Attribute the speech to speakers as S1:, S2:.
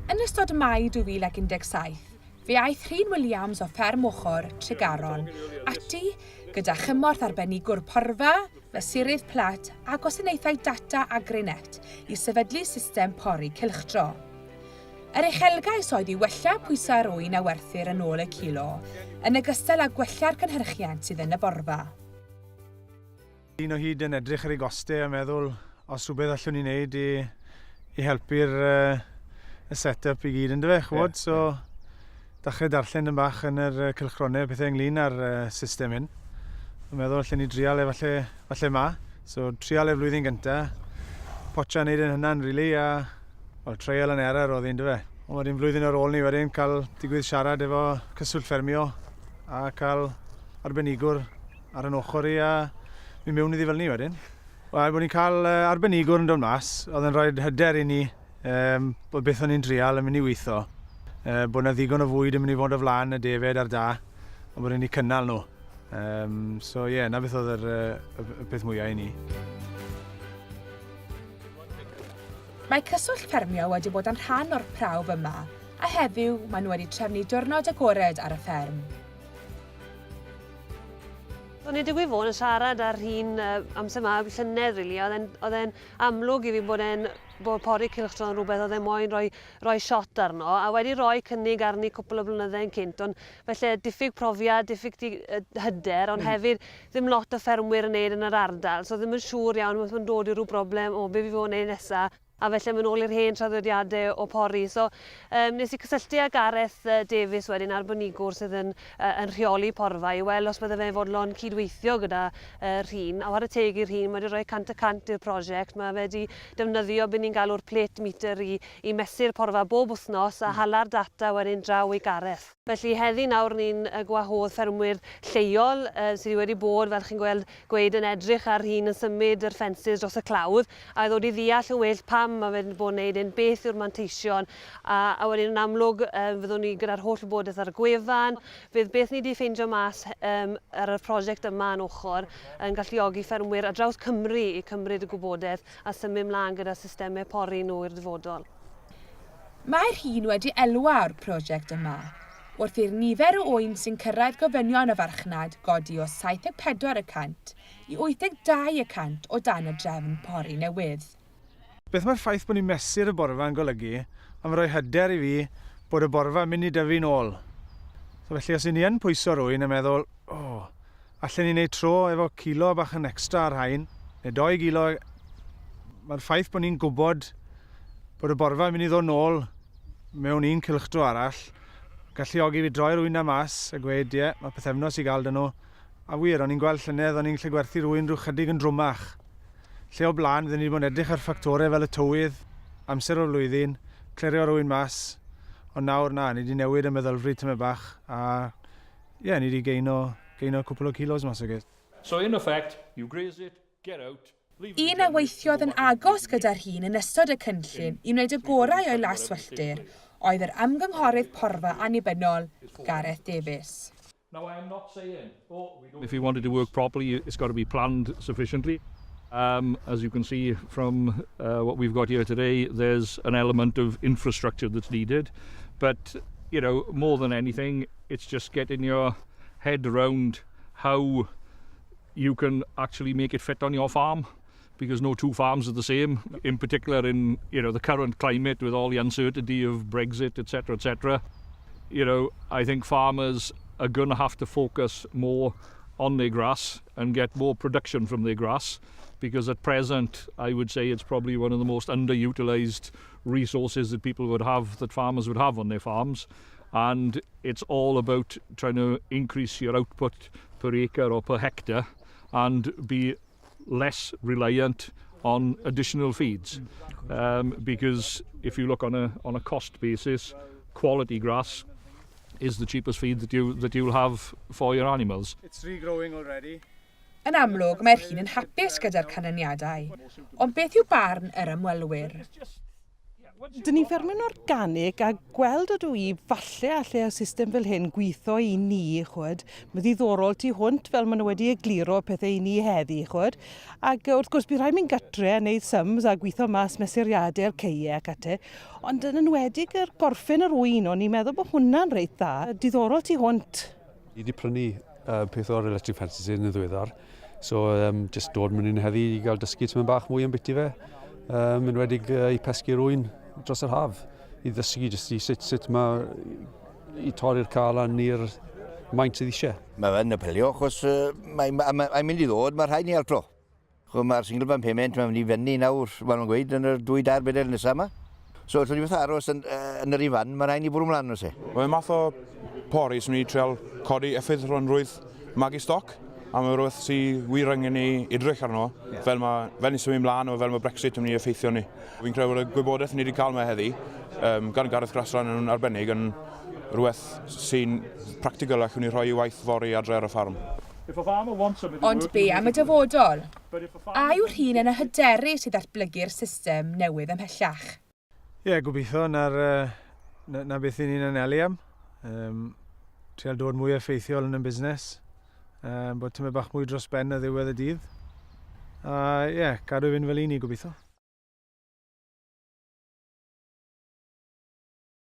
S1: Yn ystod Mai 2017, fe aeth Rhun Williams o Fferm Ochr, Tregaron, ati gyda chymorth arbenigwr porfa, mesurydd plat a gwasanaethau data Agrinet i sefydlu system pori cylchdro. Yr uchelgais oedd i wella pwysau'r ŵyn a werthir yn ôl y kilo, yn ogystal â gwella'r cynhyrchiant sydd yn y borfa.
S2: Un o hyd yn edrych ar ei gostau a meddwl os rhywbeth allwn ni wneud i, i helpu'r uh, y set-up i gyd yndyfe, ch'mod, yeah, so yeah. Dechrau darllen yn bach yn yr cylchgronau a pethau ynglyn â'r system hyn. Yn meddwl allen ni drial e falle, falle ma. So trial e flwyddyn gynta, potsio neud yn hynna'n really a well, trial and error oedd hi'n dyfe. Ond wedyn flwyddyn ar ôl ni wedyn cael digwydd siarad efo Cyswllt Ffermio a cael arbenigwr ar yn ochr i a mi mewn iddi fel ni wedyn. Wel, bod ni'n cael arbenigwr yn dod mas, oedd yn rhoi hyder i ni um, bod beth o'n i'n drial yn mynd i weithio, bod 'na ddigon o fwyd yn mynd i fod o flaen y defed a'r da, a bod ni'n cynnal nhw. Um, so ie, yeah, na beth oedd yr, y, y peth mwyaf i ni.
S1: Mae Cyswllt Ffermio wedi bod yn rhan o'r prawf yma, a heddiw maen nhw wedi trefnu diwrnod agored ar y fferm.
S3: O'n i'n digwydd fod yn siarad ar Rhun amser 'ma llynedd rili a oedd e'n amlwg i fi bod e'n bod pori cylchdro yn rhywbeth oedd e moyn rhoi rhoi shot arno a wedi rhoi cynnig arni cwpl o blynydde yn cynt ond felly diffyg profiad, diffyg hyder ond hefyd ddim lot o ffermwyr yn neud yn yr ardal so ddim yn siŵr iawn os mae'n dod i rhyw broblem o be fi fod wneud nesa. A felly mae'n ôl i'r hen traddodiadau o pori. So um, nes i cysylltu â Gareth uh, Davies wedyn, arbenigwr sydd yn, uh, yn rheoli porfa, i weld os bydde fe'n fodlon cydweithio gyda uh, Rhun. A whare teg i Rhun, mae wedi rhoi 100% i'r prosiect. Mae fe wedi defnyddio beth ni'n galw'r plate meter i, i mesur porfa bob wythnos a hala'r data wedyn draw i Gareth. Felly heddi nawr ni'n gwahodd ffermwyr lleol sydd wedi bod, fel chi'n gweld, gweud yn edrych ar Rhun yn symud yr ffensys dros y clawdd a i ddod i ddeall yn well pam mae fe wedi bod yn neud hyn, beth yw'r manteision a, a wedyn yn amlwg fyddwn ni gyda'r holl wybodaeth ar y gwefan, fydd beth ni wedi ffeindio mas um, ar y prosiect yma yn ochr yn galluogi ffermwyr ar draws Cymru i cymryd y gwybodaeth a symud mlaen gyda systemau pori nhw i'r dyfodol.
S1: Mae Rhun wedi elwa o'r prosiect yma, wrth i'r nifer o ŵyn sy'n cyrraedd gofynion y farchnad godi o 74 y cant i 82 y cant o dan y drefn pori newydd.
S2: Beth mae'r ffaith bod ni'n mesur y borfa yn golygu, mae'n rhoi hyder i fi bod y borfa yn mynd i dyfu'n ôl. So felly os 'y ni yn pwyso rhywun a meddwl, o, allen ni wneud tro efo kilo bach yn extra ar rhain, neu dou gilo, mae'r ffaith bod ni'n gwybod bod y borfa yn mynd i ddod nôl mewn un cylchdro arall, galluogi fi droi'r ŵyn 'na mas a gweud, ie, mae pythefnos i gael 'da nhw. A wir, o'n i'n gweld llynedd, o'n i'n gallu gwerthu'r ŵyn rhyw chydig yn drwmach. Lle o blaen, fydden ni wedi bod yn edrych ar ffactorau fel y tywydd, amser o'r flwyddyn, clirio'r ŵyn mas, ond nawr, na, ni wedi newid y meddylfryd tymed bach, a ie, ni wedi gaino, gaino cwpl o kilos mas o gyd.
S4: So in effect, you graze it, get out,
S1: Un a weithiodd yn agos gyda Rhun yn ystod y cynllun i wneud y gorau o'i laswelltir oedd yr ymgynghorydd porfa annibynnol, Gareth Davies.
S4: If you want it to work properly, it's got to be planned sufficiently. Um, as you can see from uh, what we've got here today, there's an element of infrastructure that's needed. But, you know, more than anything, it's just getting your head around how you can actually make it fit on your farm because no two farms are the same in particular in you know the current climate with all the uncertainty of Brexit etc etc you know I think farmers are going to have to focus more on their grass and get more production from their grass because at present I would say it's probably one of the most underutilized resources that people would have that farmers would have on their farms and it's all about trying to increase your output per acre or per hectare and be less reliant on additional feeds um, because if you look on a on a cost basis quality grass is the cheapest feed that you that you'll have for your animals.
S2: It's regrowing already.
S1: Yn amlwg, mae Rhun yn hapus gyda'r canlyniadau, ond beth yw barn yr ymwelwyr?
S5: Dyn ni'n ffermio'n organig a gweld ydw i falle alle y system fel hyn gweithio i ni, chwyd. Mae ddiddorol tu hwnt fel maen nhw wedi egluro pethau i ni heddi, chwyd. Ac wrth gwrs bydd rhaid mynd gatre a wneud sums a gweithio mas mesuriadau'r ceie ac ati. Ond yn enwedig yr gorffen yr ŵyn, o'n i'n meddwl bod hwnna'n reit dda. Diddorol tu hwnt.
S6: Ni wedi prynu peth o'r electric fences yn y ddiweddar. So just dod mynd yn heddi i gael dysgu tyma'n bach mwy am biti fe. Enwedig i pesgu'r ŵyn dros yr haf. I ddysgu jyst i sut, sut mae i torri'r calan i'r maint sydd eisiau.
S7: Mae fe'n apelio achos mae'n mae, mae mynd i ddod, mae rhaid ni altro. Mae'r single ban payment mae'n mynd i fyny nawr, maen nhw'n gweud, yn yr 2, 3, 4 nesaf yma. So, allwn ni fyth aros yn, yn yr un fan, mae rhaid ni bwrw mlaen oes e.
S8: Mae'n math o pori sy'n mynd i treol codi effeithlonrwydd magu stoc, a mae rhywbeth sy'n wir angen ni edrych arno, yeah. fel, mae, fel ni'n symud ymlaen a fel mae Brexit yn mynd i effeithio ni. Fi'n credu bod y gwybodaeth ni wedi cael yma heddi, gan Gareth Grasran yn arbennig, yn rhywbeth sy'n practical allwn ni rhoi i waith fory adre ar y ffarm.
S1: Ond be am y dyfodol? A yw Rhun yn hyderus i ddatblygu'r system newydd ymhellach?
S2: Ie, yeah, gobeithio na'r, na, na beth i ni'n anelu am. Trial dod mwy effeithiol yn y busnes. Bod tymed bach mwy dros ben ar ddiwedd y dydd. A ie, yeah, cadw i fynd fel un i gobeithio.